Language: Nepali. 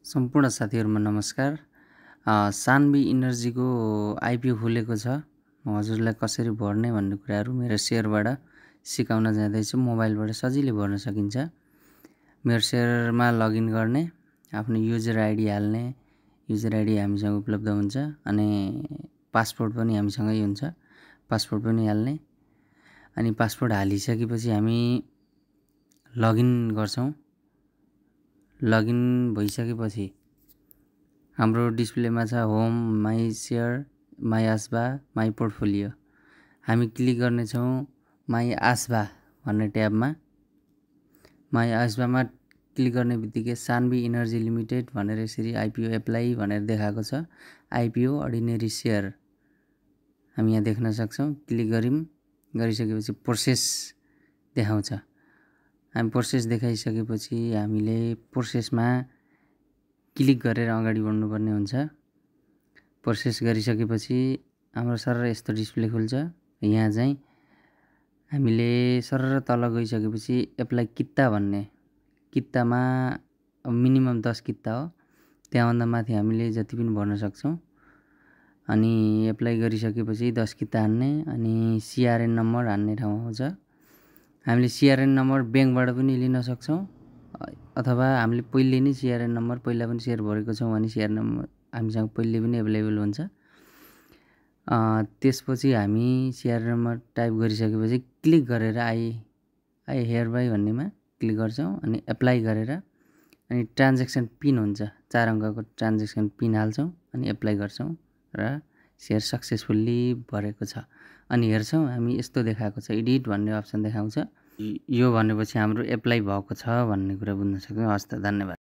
सम्पूर्ण साथीहरुमा नमस्कार। सान्वी इनर्जीको आइपिओ खुलेको छ। म हजुरलाई कसरी भर्ने भन्ने कुराहरु मेरो शेयरबाट सिकाउन जाँदैछु। मोबाइलबाट सजिलै भर्न सकिन्छ। मेरो शेयरमा लगइन गर्ने, आफ्नो युजर आइडी हाल्ने। युजर आइडी हामीसँग उपलब्ध हुन्छ अनि पासपोर्ट पनि हामीसँगै हुन्छ। पासपोर्ट पनि हाल्ने। अनि पासपोर्ट हालिसकेपछि हामी लगइन गर्छौं। लगइन भइसकेपछि हाम्रो डिस्प्लेमा छ home, my share, my ASBA, my portfolio. हामी क्लिक गर्ने छौं माई आस्भा भन्ने ट्याबमा। माई आस्भामा क्लिक गर्ने बित्तिकै सान्वी इनर्जी लिमिटेड भनेर यसरी आइपिओ एप्लाई भनेर देखाएको छ। आइपिओ अर्डिनरी शेयर हामी यहाँ देख्न सक्छौं। क्लिक गरिसकेपछि प्रोसेस देखाउँछ। हामी प्रोसेस देखाइसकेपछि हामीले प्रोसेसमा क्लिक गरेर अगाडि बढ्नुपर्ने हुन्छ। प्रोसेस गरिसकेपछि हाम्रो सरर यस्तो डिस्प्ले खुल्छ। यहाँ चाहिँ हामीले सरर तल गइसकेपछि एप्लाई किता भन्ने कितामा मिनिमम 10 किता हो। त्यहाँभन्दा माथि हामीले जति पनि भर्न सक्छौं। अनि एप्लाई गरिसकेपछि 10 किता हान्ने अनि सीआरएन नम्बर हान्ने ठाउँ आउँछ। हामीले सीआरएन नम्बर बैंकबाट पनि लिन सक्छौं अथवा हामीले पहिले नै सीआरएन नम्बर पहिला पनि शेयर भरेको छौं भने सीआरएन नम्बर हामीसँग पहिले पनि अवेलेबल हुन्छ। त्यसपछि हामी सीआरएन नम्बर टाइप गरिसकेपछि क्लिक गरेर आई हियर बाइ भन्नेमा क्लिक गर्छौं अनि एप्लाई गरेर अनि ट्रान्ज्याक्सन पिन हुन्छ। 4 अंकको ट्रान्ज्याक्सन पिन हाल्छौं अनि एप्लाई गर्छौं र शेयर सक्सेसफुली भरेको छ। अनि हेर्छौं हामी यस्तो देखाएको छ, एडिट भन्ने अप्सन देखाउँछ। यो भनेपछि हाम्रो एप्लाई भएको छ भन्ने कुरा बुझ्न सक्छौं। हस् त, धन्यवाद।